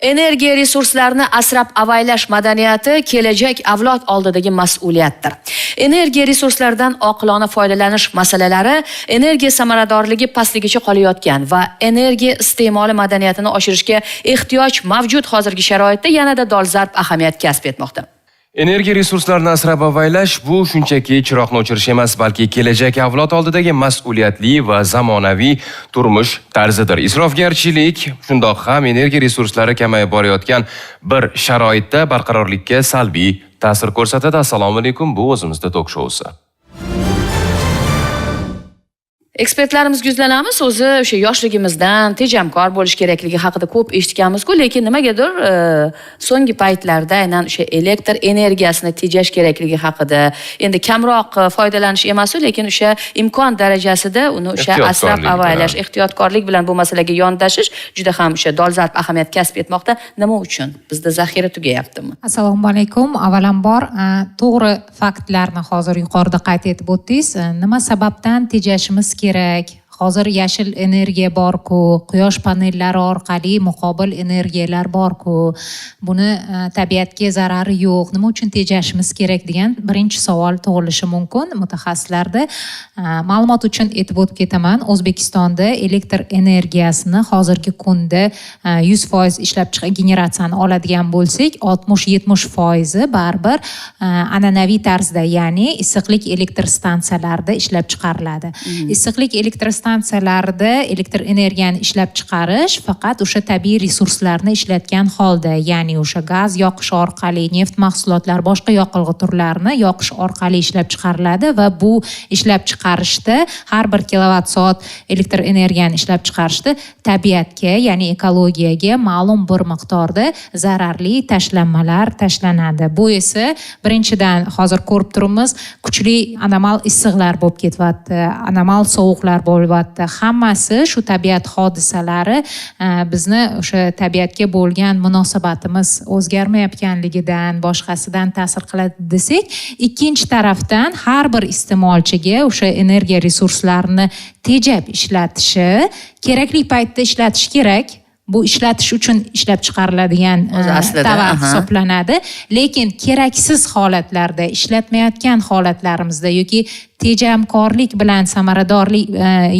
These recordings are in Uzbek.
Energiya resurslarini asrab avaylash madaniyati kelajak avlod oldidagi mas'uliyatdir. Energiya resurslaridan oqilona foydalanish masalalari energiya samaradorligi pastligicha qolayotgan va energiya iste'moli madaniyatini oshirishga ehtiyoj mavjud hozirgi sharoitda yanada dolzarb ahamiyat kasb etmoqda. Energiya resurslarini asrab avaylash bu shunchaki chiroqni o'chirish emas, balki kelajak avlod oldidagi mas'uliyatli va zamonaviy turmush tarzidir. Isrofgarchilik shundoq ham energiya resurslari kamayib borayotgan bir sharoitda barqarorlikka salbiy ta'sir ko'rsatadi. Assalomu alaykum, bu o'zimizda tok shousi. Ekspertlarimizga yuzlanamiz. O'zi o'sha yoshligimizdan tejamkor bo'lish kerakligi haqida ko'p eshitganmiz-ku, lekin nimagadir so'nggi paytlarda aynan o'sha elektr energiyasini tejash kerakligi haqida, endi kamroq foydalanish emas-u, lekin o'sha imkon darajasida uni o'sha asrab avaylash, ehtiyotkorlik bilan bu masalaga yondashish juda ham o'sha dolzarb ahamiyat kasb etmoqda. Nima uchun? Bizda zaxira tugayaptimi? Assalomu alaykum. Avvalambor to'g'ri faktlarni hozir yuqorida qayd etib o'tdingiz. Nima sababdan tejashimiz kerak? Hozir yashil energiya bor-ku, quyosh panellari orqali muqobil energiyalar bor-ku, buni tabiatga zarari yo'q, nima uchun tejashimiz kerak degan birinchi savol tug'ilishi mumkin mutaxassislarda. Ma'lumot uchun aytib o'tib ketaman, O'zbekistonda elektr energiyasini hozirgi kunda 100% ishlab chiqarish generatsiyani oladigan bo'lsak, 60-70% baribir an'anaviy tarzda, ya'ni issiqlik elektr stansiyalarida ishlab chiqariladi. Issiqlik elektr stansiyalarida elektr energiyani ishlab chiqarish faqat o'sha tabiiy resurslarni ishlatgan holda, ya'ni o'sha gaz yoqish orqali, neft mahsulotlari, boshqa yoqilg'i turlarini yoqish orqali ishlab chiqariladi va bu ishlab chiqarishda har bir kilovat soat elektr energiyani ishlab chiqarishda tabiatga, ya'ni ekologiyaga ma'lum bir miqdorda zararli tashlanmalar tashlanadi. Bu esa birinchidan hozir ko'rib turibmiz, kuchli anomal issiqlar bo'lib ketyapti, anomal sovuqlar bo'lib, hammasi shu tabiat hodisalari bizni o'sha tabiatga bo'lgan munosabatimiz o'zgarmayotganligidan, boshqasidan ta'sir qiladi desak, ikkinchi tarafdan har bir iste'molchiga o'sha energiya resurslarini tejab ishlatishi, kerakli paytda ishlatish kerak. Bu ishlatish uchun ishlab chiqariladigan tovar hisoblanadi, lekin keraksiz holatlarda, ishlatmayotgan holatlarimizda yoki tejamkorlik bilan, samaradorlik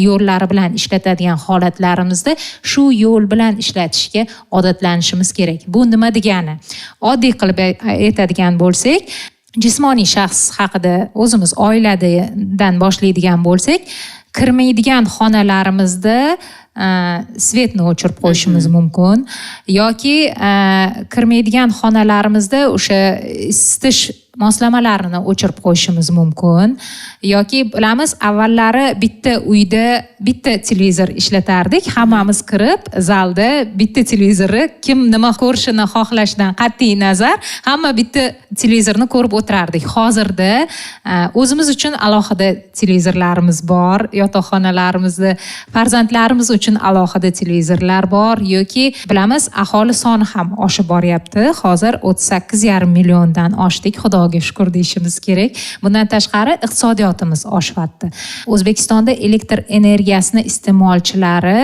yo'llari bilan ishlatadigan holatlarimizda shu yo'l bilan ishlatishga odatlanishimiz kerak. Bu nima degani? Oddiy qilib aytadigan bo'lsak, jismoniy shaxs haqida o'zimiz oiladan boshlaydigan bo'lsak, kirmaydigan xonalarimizda svetni o'chirib qo'yishimiz mumkin yoki kirmaydigan xonalarimizda o'sha isitish moslamalarini o'chirib qo'yishimiz mumkin yoki bilamiz, avvallari bitta uyda bitta televizor ishlatardik, hammamiz kirib zalda bitta televizorni kim nima ko'rishini xohlashidan qat'iy nazar hamma bitta televizorni ko'rib o'tirardik. Hozirda o'zimiz uchun alohida televizorlarimiz bor, yotoqxonalarimizda farzandlarimiz uchun alohida televizorlar bor yoki bilamiz, aholi soni ham oshib boryapti. Hozir 38,5 milliondan oshdik, Xudoga shukur deyishimiz kerak. Bundan tashqari iqtisodiyotimiz oshyapti. O'zbekistonda elektr energiyasini iste'molchilari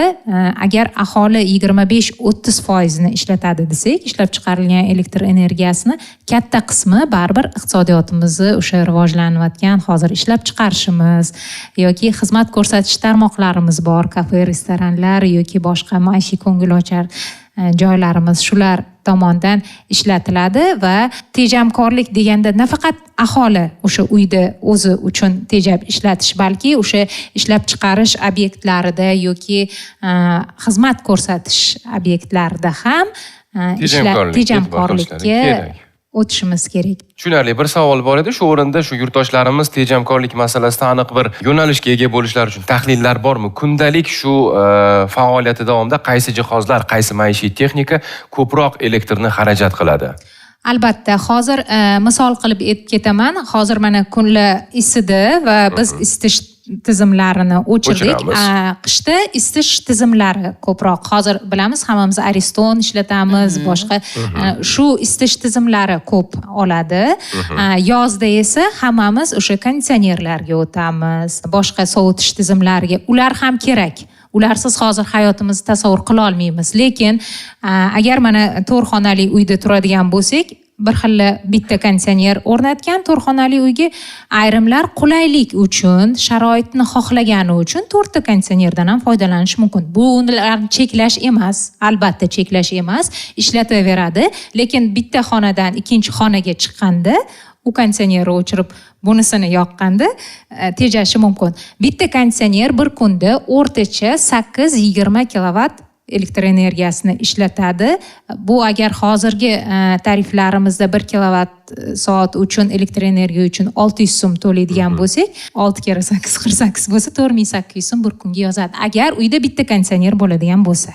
agar aholi 25-30% ishlatadi desak, ishlab chiqarilgan elektr energiyasini katta qismi baribir iqtisodiyotimizni o'sha rivojlanayotgan hozir ishlab chiqarishimiz yoki xizmat ko'rsatish tarmoqlarimiz bor, kafe, restoranlar yoki boshqa maishiy ko'ngilochar joylarimiz, shular tomonidan ishlatiladi va tejamkorlik deganda nafaqat aholi o'sha uyda o'zi uchun tejab ishlatish, balki o'sha ishlab chiqarish obyektlarida yoki xizmat ko'rsatish obyektlarida ham tejamkorlikka o'tishimiz kerak. Tushunarli. Bir savol bor edi. Shu o'rinda shu yurtdoshlarimiz tejamkorlik masalasida aniq bir yo'nalishga ega bo'lishlari uchun tahlillar bormi? Kundalik shu faoliyati davomida qaysi jihozlar, qaysi maishiy texnika ko'proq elektrni xarajat qiladi? Albatta, hozir misol qilib aytib ketaman. Hozir mana kunlar isidi va biz isitish tizimlarini o'chirdik. Qishda isitish tizimlari ko'proq. Hozir bilamiz, hammamiz Ariston ishlatamiz, boshqa shu isitish tizimlari ko'p oladi. Yozda esa hammamiz o'sha konditsionerlarga o'tamiz, boshqa sovutish tizimlariga. Ular ham kerak. Ularsiz hozir hayotimizni tasavvur qila olmaymiz. Lekin agar mana 4 xonali uyda turadigan bo'lsak, bir xil bitta konditsioner o'rnatgan 4 xonali uyga ayrimlar qulaylik uchun, sharoitni xohlagani uchun 4 ta konditsionerdan ham foydalanish mumkin. Bu ularni cheklash emas, albatta cheklash emas, ishlataveradi, lekin bitta xonadan ikkinchi xonaga chiqqanda u konditsionerni o'chirib, bunisini yoqqanda tejashi mumkin. Bitta konditsioner bir kunda o'rtacha 8-20 kilovat elektr energiyasini ishlatadi. Bu agar hozirgi tariflarimizda 1 kilovat soat uchun elektr energiya uchun 600 so'm to'laydigan bo'lsak, 6 kere 8 48 bo'lsa 4800 so'm bir kunga yozadi. Agar uyda bitta konditsioner bo'ladigan bo'lsa.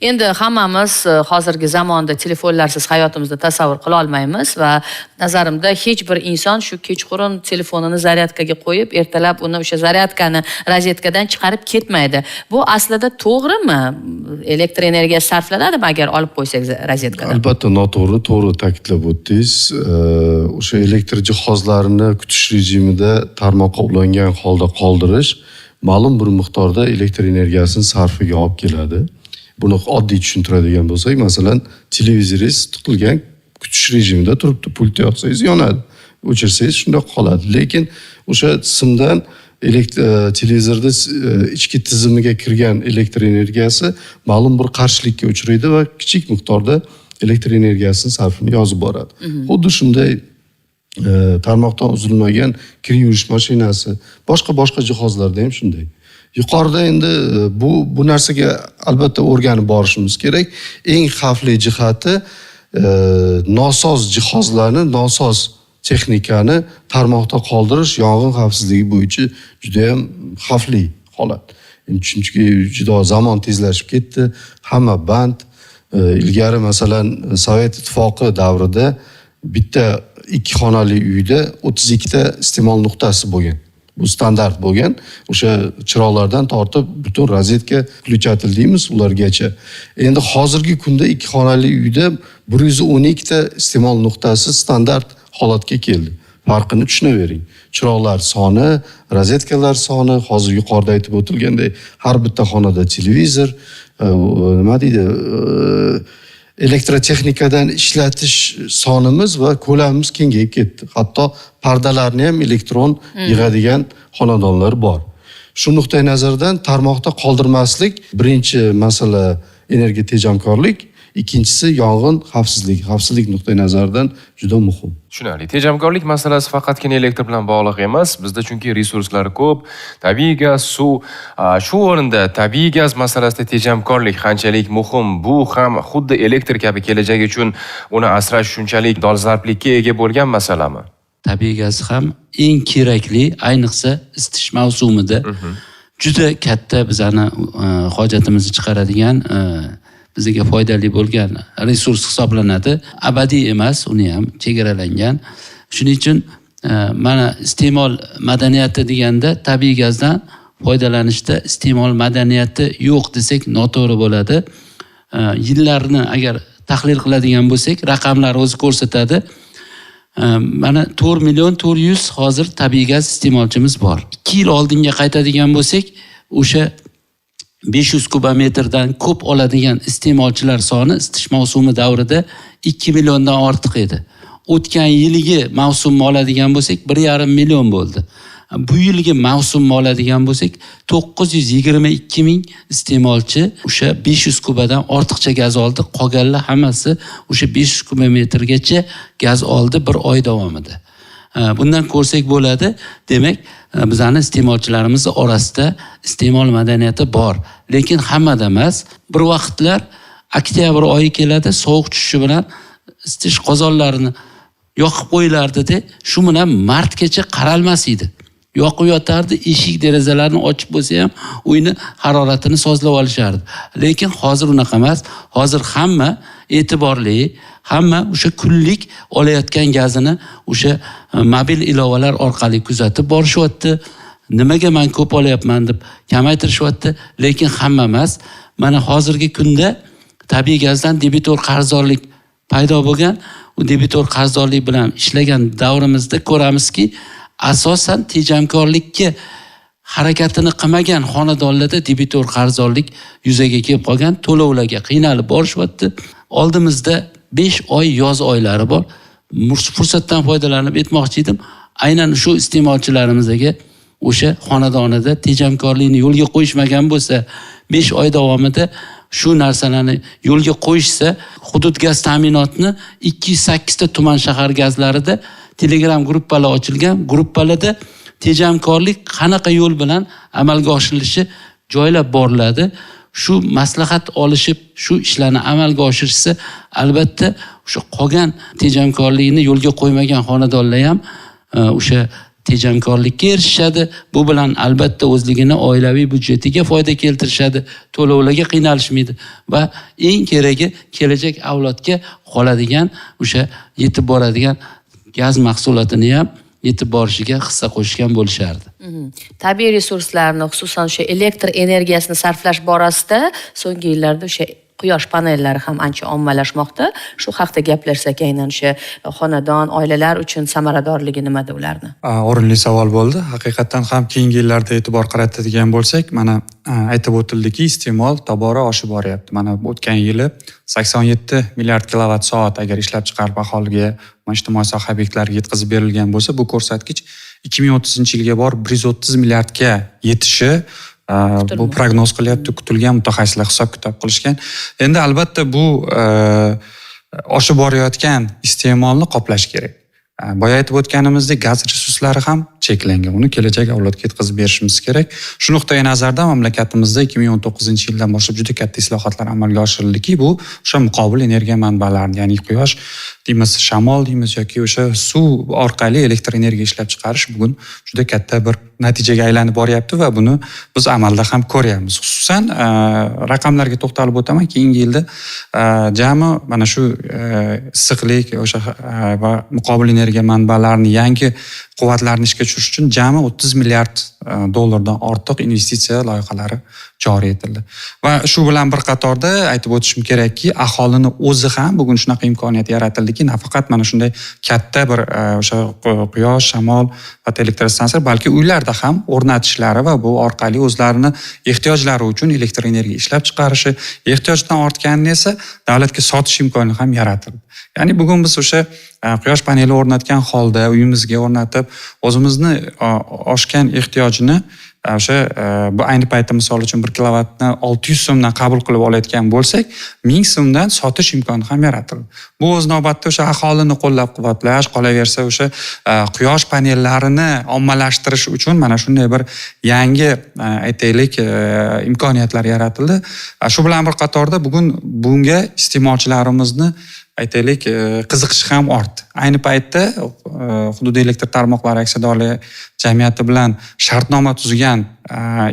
Endi hammamiz hozirgi zamonda telefonlarsiz hayotimizni tasavvur qila olmaymiz va nazarimda hech bir inson shu kechqurun telefonini zaryadkaga qo'yib, ertalab uni o'sha zaryadkani rozetkadan chiqarib ketmaydi. Bu aslida to'g'rimi? Elektr energiyasi sarflanadimi agar olib qo'ysak rozetkadan? Albatta noto'g'ri, to'g'ri ta'kidlab o'tdingiz. O'sha elektr jihozlarini kutish rejimida tarmoqqa ulangan holda qoldirish ma'lum bir miqdorda elektr energiyasini sarfiga olib keladi. Buni oddiy tushuntiradigan bo'lsak, masalan, televizoringiz tiqilgan kutish rejimida turibdi, pultni yoqsangiz yonadi, o'chirsangiz shundoq qoladi. Lekin o'sha simdan televizorda ichki tizimiga kirgan elektr energiyasi ma'lum bir qarshilikka uchraydi va kichik miqdorda elektr energiyasini sarfini yozib boradi. Xuddi shunday tarmoqdan uzilmagan kir yuvish mashinasi, boshqa jihozlarda ham shunday. Yuqorida endi bu narsaga albatta o'rganib borishimiz kerak. Eng xavfli jihati nosoz jihozlarni, nosoz texnikani tarmoqda qoldirish yong'in xavfsizligi bo'yicha juda ham xavfli holat. Chunki juda zamon tezlashib ketdi, hamma band. Ilgari masalan Sovet Ittifoqi davrida bitta 2 xonali uyda 32 ta iste'mol nuqtasi bo'lgan. Bu standart bo'lgan. O'sha chiroqlardan tortib butun rozetka включатель deymiz ulargacha. Endi hozirgi kunda 2 xonali uyda 112 ta iste'mol nuqtasi standart holatga keldi. Farqini tushunavering. Chiroqlar soni, rozetkalar soni, hozir yuqorida aytib o'tilgandek, har bitta xonada televizor, nima deydi, elektrotexnikadan ishlatish sonimiz va ko'lamimiz kengayib ketdi. Hatto pardalarni ham elektron yig'adigan xonadonlar bor. Shu nuqtai nazardan tarmoqda qoldirmaslik birinchi masala energiya tejamkorlik, ikkinchisi yong'in xavfsizligi. Xavfsizlik nuqtai nazaridan juda muhim. Tushunarli. Tejamkorlik masalasi faqatgina elektr bilan bog'liq emas. Bizda chunki resurslar ko'p, tabiiy gaz, suv. Shu o'rinda tabiiy gaz masalasida tejamkorlik qanchalik muhim? Bu ham xuddi elektr kabi kelajak uchun uni asrash shunchalik dolzarblikka ega bo'lgan masalami? Tabiiy gaz ham eng kerakli, ayniqsa isitish mavsumida juda katta bizani hojatimizni chiqaradigan, bizga foydali bo'lgan resurs hisoblanadi. Abadiy emas, uni ham chegaralangan. Shuning uchun mana iste'mol madaniyati deganda tabiiy gazdan foydalanishda iste'mol madaniyati yo'q desak noto'g'ri bo'ladi. Yillarni agar tahlil qiladigan bo'lsak, raqamlar o'zi ko'rsatadi. Mana 4 million 400 hozir tabiiy gaz iste'molchimiz bor. 2 yil oldinga qaytadigan bo'lsak, o'sha 500 kubometrdan ko'p oladigan iste'molchilar soni isitish mavsumi davrida 2 milliondan ortiq edi. O'tgan yilgi mavsumni oladigan bo'lsak, 1,5 million bo'ldi. Bu yilgi mavsumni oladigan bo'lsak, 922 ming iste'molchi o'sha 500 kubadan ortiqcha gaz oldi. Qolganlar hammasi o'sha 500 kubometrgacha gaz oldi bir oy davomida. Bundan ko'rsak bo'ladi, demak, bizani iste'molchilarimiz orasida iste'mol madaniyati bor, lekin hammada emas. Bir vaqtlar oktyabr oyi keladi, sovuq tushishi bilan isitish qozonlarini yoqib qo'yilardi-da, shu bilan martgacha qaralmas edi. Yoqib yotardi, eshik derazalarni ochib bo'lsa ham uyni haroratini sozlab olishardi. Lekin hozir unaqa emas. Hozir hamma e'tiborli, hamma o'sha kunlik olayotgan gazini o'sha mobil ilovalar orqali kuzatib borishyapti. Nimaga men ko'p olyapman deb kamaytirishyapti, lekin hamma emas. Mana hozirgi kunda tabiiy gazdan debitor qarzdorlik paydo bo'lgan. U debitor qarzdorlik bilan ishlagan davrimizda ko'ramizki, asosan tejamkorlikka Harakatini qilmagan xonadonlarda debitor qarzdorlik yuzaga kelib qolgan, to'lovlarga qiynalib borishyapti. Oldimizda 5 oy yoz oylari bor. Fursatdan foydalanib aytmoqchi edim, aynan shu iste'molchilarimizga o'sha xonadonida tejamkorlikni yo'lga qo'yishmagan bo'lsa, 5 oy davomida shu narsalarni yo'lga qo'yishsa, hudud gaz ta'minotini 208 ta tuman shahar gazlarida Telegram gruppalar ochilgan, gruppalarda tejamkorlik qanaqa yo'l bilan amalga oshirilishi joylab boriladi. Shu maslahat olishib, shu ishlarni amalga oshirishsa, albatta o'sha qolgan tejamkorlikni yo'lga qo'ymagan xonadonlar ham o'sha tejamkorlikka erishishadi. Bu bilan albatta o'zligini oilaviy byudjetiga foyda keltirishadi, to'lovlarga qiynalishmaydi va eng keragi kelajak avlodga qoladigan o'sha yetib boradigan gaz mahsulotini ham yetib borishiga hissa qo'shgan bo'lishardi. Tabiiy resurslarni, xususan o'sha elektr energiyasini sarflash borasida so'nggi yillarda o'sha quyosh panellari ham ancha ommalashmoqda. Shu haqda gaplashsak, aynan o'sha xonadon, oilalar uchun samaradorligi nimada ularni? O'rinli savol bo'ldi. Haqiqatan ham keyingi yillarda e'tibor qaratadigan bo'lsak, mana aytib o'tildiki, iste'mol tobora oshib boryapti. Mana o'tgan yili 87 milliard kilovat soat agar ishlab chiqarib aholiga va ijtimoiy soha obyektlariga yetkazib berilgan bo'lsa, bu ko'rsatkich 2030-yilga borib 130 milliardga yetishi bu prognoz qilyapti, kutilgan, mutaxassislar hisob-kitob qilishgan. Endi albatta bu oshib borayotgan iste'molni qoplash kerak. Boya aytib o'tganimizdek, gaz resurslari ham cheklangan. Uni kelajak avlodga yetkazib berishimiz kerak. Shu nuqtai nazardan mamlakatimizda 2019-yildan boshlab juda katta islohotlar amalga oshirildiki, bu o'sha muqobil energiya manbalarini, ya'ni quyosh deymiz, shamol deymiz yoki o'sha suv orqali elektr energiya ishlab chiqarish bugun juda katta bir natijaga aylanib boryapti va buni biz amalda ham ko'ryapmiz. Xususan, raqamlarga to'xtalib o'taman. Keyingi yilda jami mana shu issiqlik o'sha va muqobil energiya manbalarini, yangi quvvatlarni ishga tushirish uchun jami 30 milliard dollardan ortiq investitsiya loyihalari joriy etildi. Va shu bilan bir qatorda aytib o'tishim kerakki, aholini o'zi ham bugun shunaqa imkoniyat yaratildiki, nafaqat mana shunday katta bir o'sha quyosh, shamol va elektrostansiyalar, balki uylarda ham o'rnatishlari va bu orqali o'zlarini ehtiyojlari uchun elektr energiya ishlab chiqarishi, ehtiyojdan ortganini esa davlatga sotish imkoni ham yaratildi. Ya'ni bugun biz o'sha quyosh paneli o'rnatgan holda uyimizga o'rnatib, o'zimizni oshgan ehtiyojini o'sha bu ayni paytda misol uchun 1 kilovatni 600 so'mdan qabul qilib olayotgan bo'lsak, 1000 so'mdan sotish imkoni ham yaratildi. Bu o'z navbatida o'sha aholini qo'llab-quvvatlash, qolaversa o'sha quyosh panellarini ommalashtirish uchun mana shunday bir yangi aytaylik imkoniyatlar yaratildi. Shu bilan bir qatorda bugun bunga iste'molchilarimizni aytaylik qiziqishi ham ortdi. Ayni paytda hududiy elektr tarmoqlari aksiyadorlik jamiyati bilan shartnoma tuzgan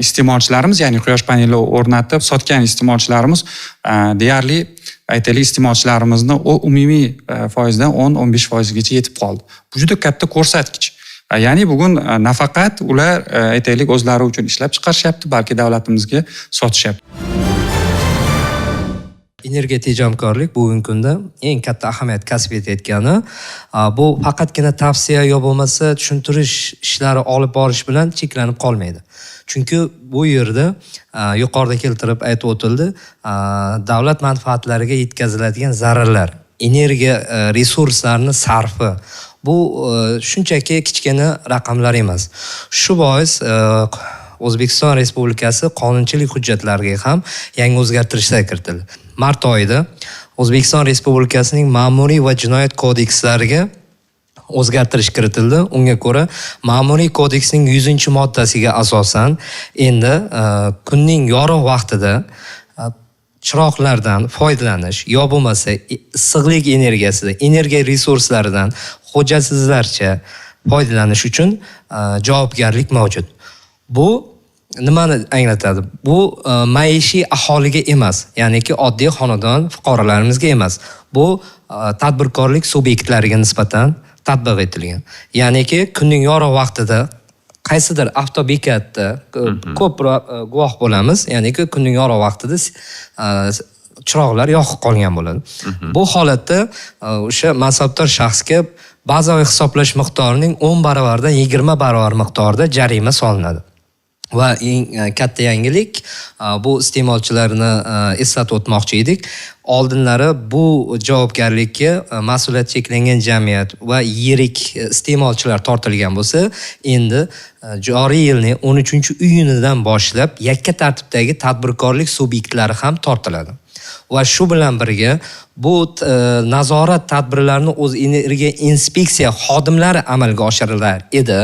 iste'molchilarimiz, ya'ni quyosh paneli o'rnatib sotgan iste'molchilarimiz deyarli aytaylik iste'molchilarimizni umumiy foizdan 10-15 foizgacha yetib qoldi. Bu juda katta ko'rsatkich. Ya'ni bugun nafaqat ular aytaylik o'zlari uchun ishlab chiqarishyapti, balki davlatimizga sotishyapti. Energiya tejamkorlik bugungi kunda eng katta ahamiyat kasb etayotgani, bu faqatgina tavsiya yo bo'lmasa tushuntirish ishlari olib borish bilan cheklanib qolmaydi. Chunki bu yerda yuqorida keltirib aytib o'tildi, davlat manfaatlariga yetkaziladigan zararlar, energiya resurslarini sarfi, bu shunchaki kichkina raqamlar emas. Shu bois O'zbekiston Respublikasi qonunchilik hujjatlariga ham yangi o'zgartirishlar kiritildi. Mart oyida O'zbekiston Respublikasining Ma'muriy va jinoyat kodekslariga o'zgartirish kiritildi. Unga ko'ra Ma'muriy kodeksning 100-moddasiga asosan endi kunning yorug' vaqtida chiroqlardan foydalanish yo bo'lmasa issiqlik energiyasida, energiya resurslaridan hojasizlarcha foydalanish uchun javobgarlik mavjud. Bu nimani anglatadi? Bu maishiy aholiga emas, ya'niki oddiy xonadon fuqarolarimizga emas. Bu tadbirkorlik subyektlariga nisbatan tatbiq etilgan. Ya'niki kunning yorug' vaqtida qaysidir avtobekatda ko'p guvoh bo'lamiz, ya'niki kunning yorug' vaqtida chiroqlar yoqib qolgan bo'ladi. Bu holatda o'sha mansabdor shaxsga bazaviy hisoblash miqdorining 10 baravaridan 20 baravar miqdorida jarima solinadi. Va eng katta yangilik, bu iste'molchilarni eslatib o'tmoqchi edik. Oldinlari bu javobgarlikka mas'uliyati cheklangan jamiyat va yirik iste'molchilar tortilgan bo'lsa, endi joriy yilning 13-iyunidan boshlab yakka tartibdagi tadbirkorlik subyektlari ham tortiladi. Va shu bilan birga bu nazorat tadbirlarini o'z energiya inspeksiya xodimlari amalga oshirilar edi.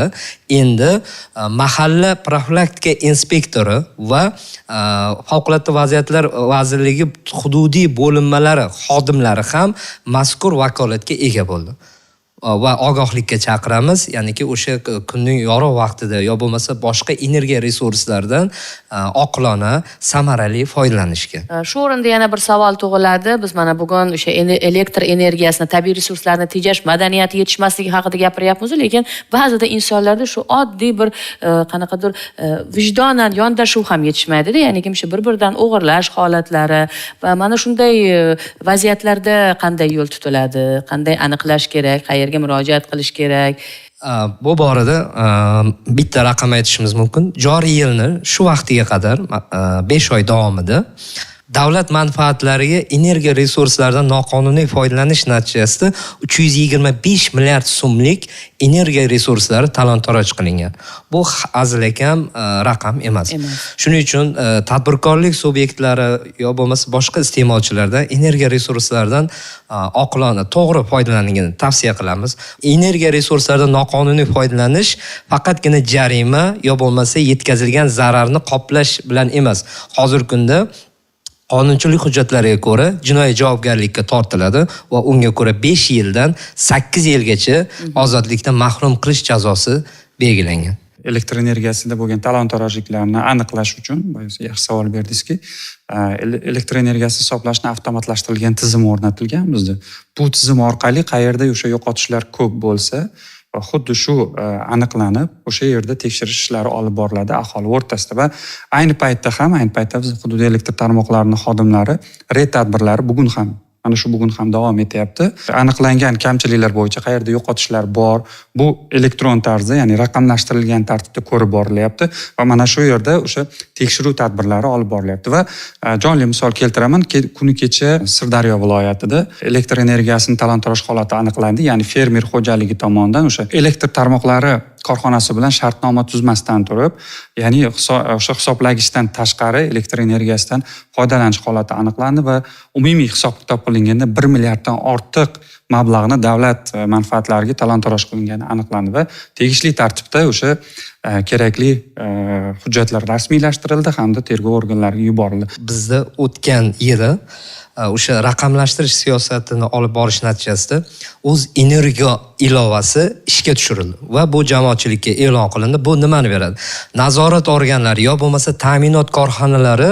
Endi mahalla profilaktika inspektori va Favqulodda vaziyatlar vazirligi hududiy bo'linmalari xodimlari ham mazkur vakolatga ega bo'ldi. Va ogohlikka chaqiramiz, ya'niki o'sha kunning yorug' vaqtida yo bo'lmasa boshqa energiya resurslaridan oqilona, samarali foydalanishga. Shu o'rinda yana bir savol tug'iladi. Biz mana bugun o'sha elektr energiyasini, tabiiy resurslarni tejash madaniyati yetishmasligi haqida gapiryapmiz, lekin ba'zida insonlarda shu oddiy bir qanaqadir vijdonan yondashuv ham yetishmaydi-da, ya'ni o'sha bir-biridan o'g'irlash holatlari va mana shunday vaziyatlarda qanday yo'l tutiladi, qanday aniqlash kerak, qayerga murojaat qilish kerak? Bu borada bitta raqam aytishimiz mumkin. Joriy yilni shu vaqtiga qadar 5 oy davomida davlat manfaatlariga energiya resurslaridan noqonuniy foydalanish natijasida 325 milliard so'mlik energiya resurslari talon-taroj qilingan. Bu azlakam raqam emas. Shuning uchun tadbirkorlik subyektlari yo bo'lmasa boshqa iste'molchilardan energiya resurslaridan oqilona, to'g'ri foydalanishini tavsiya qilamiz. Energiya resurslaridan noqonuniy foydalanish faqatgina jarima yo bo'lmasa yetkazilgan zararni qoplash bilan emas. Hozirgi kunda qonunchilik hujjatlariga ko'ra jinoiy javobgarlikka tortiladi va unga ko'ra 5 yildan 8 yilgacha ozodlikdan mahrum qilish jazosi belgilangan. Elektr energiyasida bo'lgan talon-tarojliklarni aniqlash uchun, yaxshi savol berdingizki, elektr energiyasi hisoblashni avtomatlashtirilgan tizim o'rnatilgan bizda. Bu tizim orqali qayerda o'sha yo'qotishlar ko'p bo'lsa, xuddi shu aniqlanib, o'sha yerda tekshirish ishlari olib boriladi aholi o'rtasida va ayni paytda biz hududiy elektr tarmoqlarining xodimlari reyd tadbirlari bugun ham, mana shu bugun ham davom etyapti. Aniqlangan kamchiliklar bo'yicha qayerda yo'qotishlar bor, bu elektron tarzda, ya'ni raqamlashtirilgan tartibda ko'rib borilyapti va mana shu yerda o'sha tekshiruv tadbirlari olib borilyapti. Va jonli misol keltiraman, kuni kecha Sirdaryo viloyatida elektr energiyasini talon-taroj holati aniqlandi, ya'ni fermer xo'jaligi tomonidan o'sha elektr tarmoqlari korxonasi bilan shartnoma tuzmasdan turib, ya'ni o'sha hisoblagichdan tashqari elektr energiyasidan foydalanish holati aniqlandi va umumiy hisob-kitob qilinganda 1 milliarddan ortiq mablag'ni davlat manfaatlariga talon-taroj qilingani aniqlandi va tegishli tartibda o'sha kerakli hujjatlar rasmiylashtirildi hamda tergov organlariga yuborildi. Bizda o'tgan yili o'sha raqamlashtirish siyosatini olib borish natijasida o'z energiya ilovasi ishga tushirildi va bu jamoatchilikka e'lon qilindi. Bu nimani beradi? Nazorat organlari yo bo'lmasa ta'minot korxonalari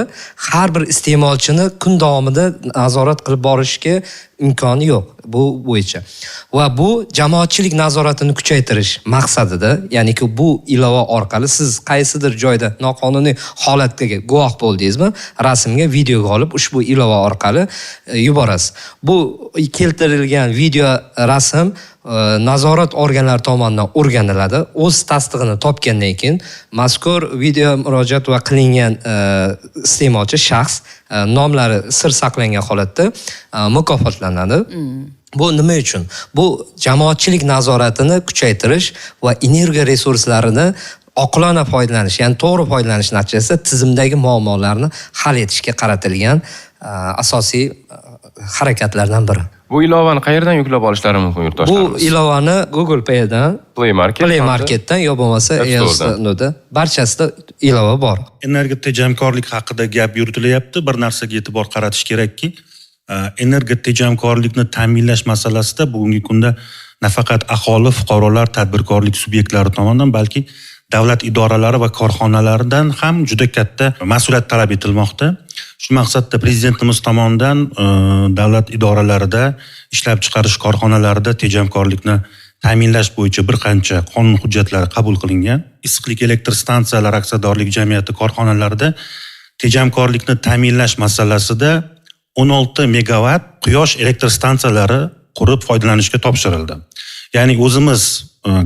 har bir iste'molchini kun davomida nazorat qilib borishga imkoni yo'q bu bo'yicha. Va bu jamoatchilik nazoratini kuchaytirish maqsadida, ya'niki bu ilova orqali siz qaysidir joyda noqonuniy holatga guvoh bo'ldingizmi, rasmga, videoga olib ushbu ilova orqali yuborasiz. Bu keltirilgan video rasm nazorat organlari tomonidan o'rganiladi. O'z tasdig'ini topgandan keyin mazkur video murojaat va qilingan iste'molchi shaxs nomlari sir saqlangan holatda mukofotlanadi. Bu nima uchun? Bu jamoatchilik nazoratini kuchaytirish va energiya resurslarini oqilona foydalanish, ya'ni to'g'ri foydalanish natijasida tizimdagi muammolarni hal etishga qaratilgan asosiy harakatlardan biri. Bu ilovani qayerdan yuklab olishlari mumkin yurtdoshlarimiz? Bu ilovani Google Play'dan, Play Market'dan yo bo'lmasa App Store'da barchasida ilova bor. Energiya tejamkorlik haqida gap yuritilyapti. Bir narsaga e'tibor qaratish kerakki, energiya tejamkorlikni ta'minlash masalasida bugungi kunda nafaqat aholi, fuqarolar, tadbirkorlik subyektlari tomonidan, balki davlat idoralari va korxonalaridan ham juda katta mas'uliyat talab etilmoqda. Shu maqsadda prezidentimiz tomonidan davlat idoralarida, ishlab chiqarish korxonalarida tejamkorlikni ta'minlash bo'yicha bir qancha qonun hujjatlari qabul qilingan. Issiqlik elektr stansiyalari aksiyadorlik jamiyati korxonalarida tejamkorlikni ta'minlash masalasida 16 megavatt quyosh elektr stansiyalari qurib foydalanishga topshirildi. Ya'ni o'zimiz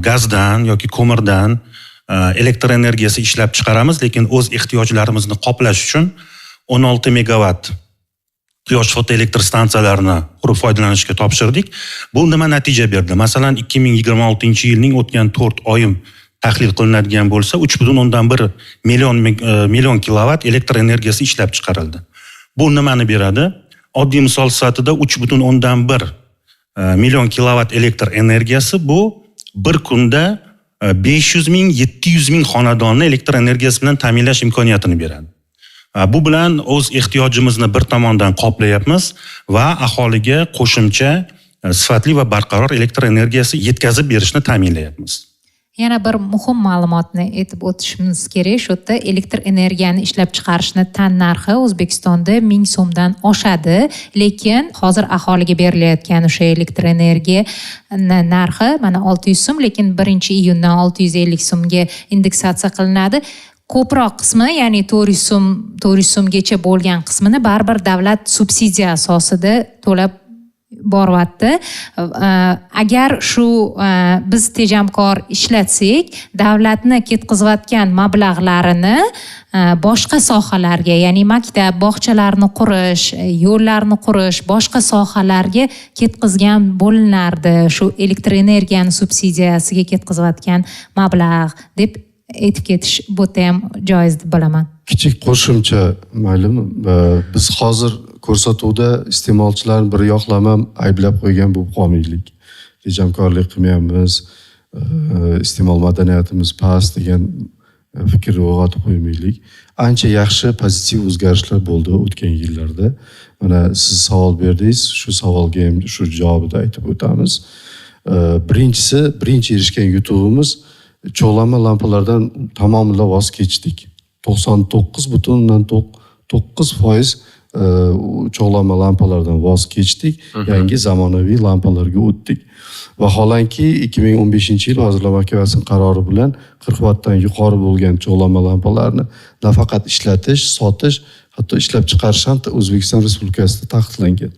gazdan yoki ko'mirdan Elektr energiyasi ishlab chiqaramiz, lekin o'z ehtiyojlarimizni qoplash uchun 16 megavatt quyosh fotoelektr stansiyalarini qurib foydalanishga topshirdik. Bu nima natija berdi? Masalan, 2026-yilning o'tgan 4 oyi tahlil qilinadigan bo'lsa, 3,1 million kilovat elektr energiyasi ishlab chiqarildi. Bu nimani beradi? Oddiy misol sifatida 3,1 million kilovat elektr energiyasi bu bir kunda 500 ming, 700 ming xonadonni elektr energiyasi bilan ta'minlash imkoniyatini beradi. Bu bilan o'z ehtiyojimizni bir tomondan qoplayapmiz va aholiga qo'shimcha sifatli va barqaror elektr energiyasi yetkazib berishni ta'minlayapmiz. Yana bir muhim ma'lumotni aytib o'tishimiz kerak. Shu yerda elektr energiyani ishlab chiqarishni tan narxi O'zbekistonda 1000 so'mdan oshadi, lekin hozir aholiga berilayotgan o'sha elektr energiya narxi mana 600 so'm, lekin 1-iyundan 650 so'mga indeksatsiya qilinadi. Ko'proq qismi, ya'ni 400 so'mgacha bo'lgan qismini baribir davlat subsidiya asosida to'lab boryapti. Agar shu biz tejamkor ishlatsak, davlatni ketkazayotgan mablag'larini boshqa sohalarga, ya'ni maktab, bog'chalarni qurish, yo'llarni qurish, boshqa sohalarga ketkazgan bo'linardi. Shu elektr energiyani subsidiyasiga ketkazayotgan mablag' deb aytib ketish bu yerda ham joiz deb bilaman. Kichik qo'shimcha, maylimi? Biz hozir ko'rsatuvda iste'molchilarni bir yoqlama ayblab qo'ygan bo'lib qolmaylik. Tejamkorlik qilmayapmiz, iste'mol madaniyatimiz past degan fikrni uyg'otib qo'ymaylik. Ancha yaxshi pozitiv o'zgarishlar bo'ldi o'tgan yillarda. Mana siz savol berdingiz, shu savolga ham shu javobini aytib o'tamiz. Birinchisi, birinchi erishgan yutug'imiz cho'g'lanma lampalardan tamomila voz kechdik. 99,9% cho'g'lanma lampalardan voz kechdik, yangi zamonaviy lampalarga o'tdik. Vaholanki 2015-yil Vazirlar Mahkamasining qarori bilan 40 vattdan yuqori bo'lgan cho'g'lanma lampalarni nafaqat ishlatish, sotish, hatto ishlab chiqarish ham O'zbekiston Respublikasida taqiqlangan.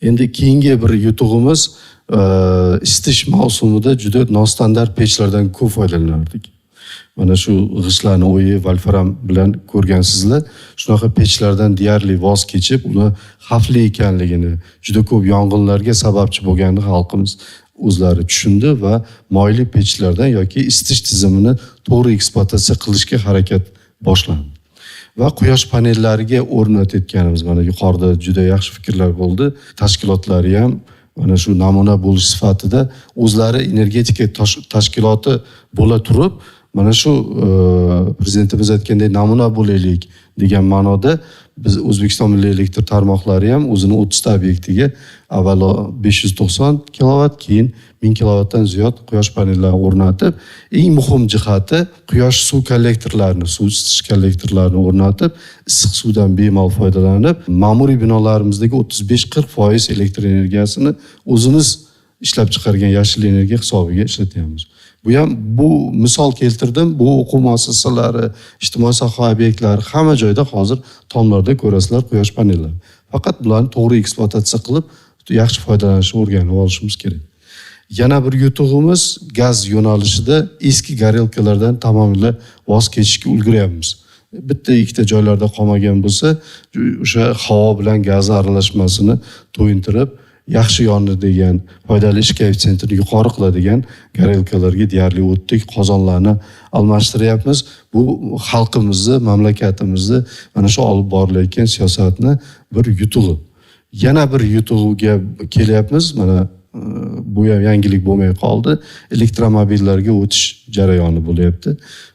Endi keyingi bir yutug'imiz isitish mavsumida juda nostandart pechlardan ko'p foydalanardik. Mana shu g'ishtlarni o'yi volfram bilan ko'rgansizlar, shunaqa pechlardan deyarli voz kechib, uni xavfli ekanligini, juda ko'p yong'inlarga sababchi bo'lganini xalqimiz o'zlari tushundi va moyli pechlardan yoki isitish tizimini to'g'ri ekspluatatsiya qilishga harakat boshlandi. Va quyosh panellariga o'rnatayotganimiz, mana yuqorida juda yaxshi fikrlar bo'ldi. Tashkilotlari ham mana shu namuna bo'lish sifatida o'zlari energetika tashkiloti bo'la turib, mana shu prezidentimiz aytgandek namuna bo'laylik degan ma'noda biz O'zbekiston Milliy elektr tarmoqlari ham o'zini 30 ta obyektiga avvalo 590 kilovat, keyin 1000 kilovatdan ziyod quyosh panellarini o'rnatib, eng muhim jihati quyosh suv kollektorlarini, suv isitish kollektorlarini o'rnatib, issiq suvdan bemalol foydalanib, ma'muriy binolarimizdagi 35-40% elektr energiyasini o'zimiz ishlab chiqargan yashil energiya hisobiga ishlatyapmiz. Bu ham, bu misol keltirdim, bu o'quv muassasalari, ijtimoiy soha obyektlari hamma joyda hozir tomlarda ko'rasizlar quyosh panellari. Faqat bularni to'g'ri ekspluatatsiya qilib, yaxshi foydalanishni o'rganib olishimiz kerak. Yana bir yutug'imiz gaz yo'nalishida eski gorelkalardan tamomila voz kechishga ulguryapmiz. Bitta ikkita joylarda qolmagan bo'lsa, o'sha havo bilan gaz aralashmasini to'yintirib, yaxshi yondi degan, foydali ish koeffitsiyentini yuqori qiladigan gorelkalarga deyarli o'tdik, qozonlarni almashtiryapmiz. Bu xalqimizni, mamlakatimizni mana shu olib borilayotgan siyosatni bir yutug'i. Yana bir yutug'iga kelyapmiz. Mana bu ham yangilik bo'lmay qoldi. Elektromobillarga o'tish jarayoni bo'lyapti.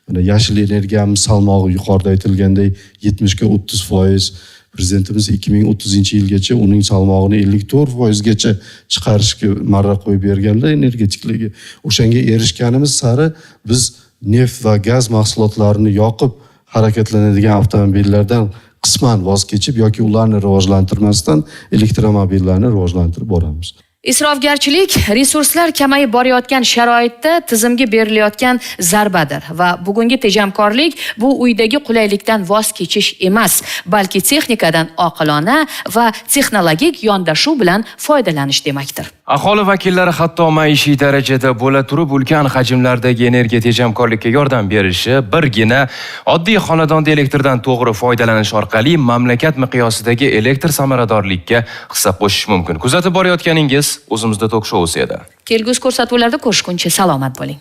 Mana yashil energiyamiz salmog'i yuqorida aytilgandek 70ga 30%, prezidentimiz 2030-yilgacha uning salmog'ini 54% gacha chiqarishga marra qo'yib berganlar energetiklarga. O'shanga erishganimiz sari biz neft va gaz mahsulotlarini yoqib harakatlanadigan avtomobillardan qisman voz kechib yoki ularni rivojlantirmasdan elektromobillarni rivojlantirib boramiz. Isrofgarchilik resurslar kamayib borayotgan sharoitda tizimga berilayotgan zarbadir va bugungi tejamkorlik bu uydagi qulaylikdan voz kechish emas, balki texnikadan oqilona va texnologik yondashuv bilan foydalanish demakdir. Aholi vakillari hatto maishiy darajada bo'la turib ulkan hajmlardagi energiya tejamkorlikka yordam berishi, birgina oddiy xonadonda elektrdan to'g'ri foydalanish orqali mamlakat miqyosidagi elektr samaradorlikka hissa qo'shish mumkin. Kuzatib borayotganingiz O'zimizda tok shousi edi. Kelgusi ko'rsatuvlarda ko'rishguncha salomat bo'ling.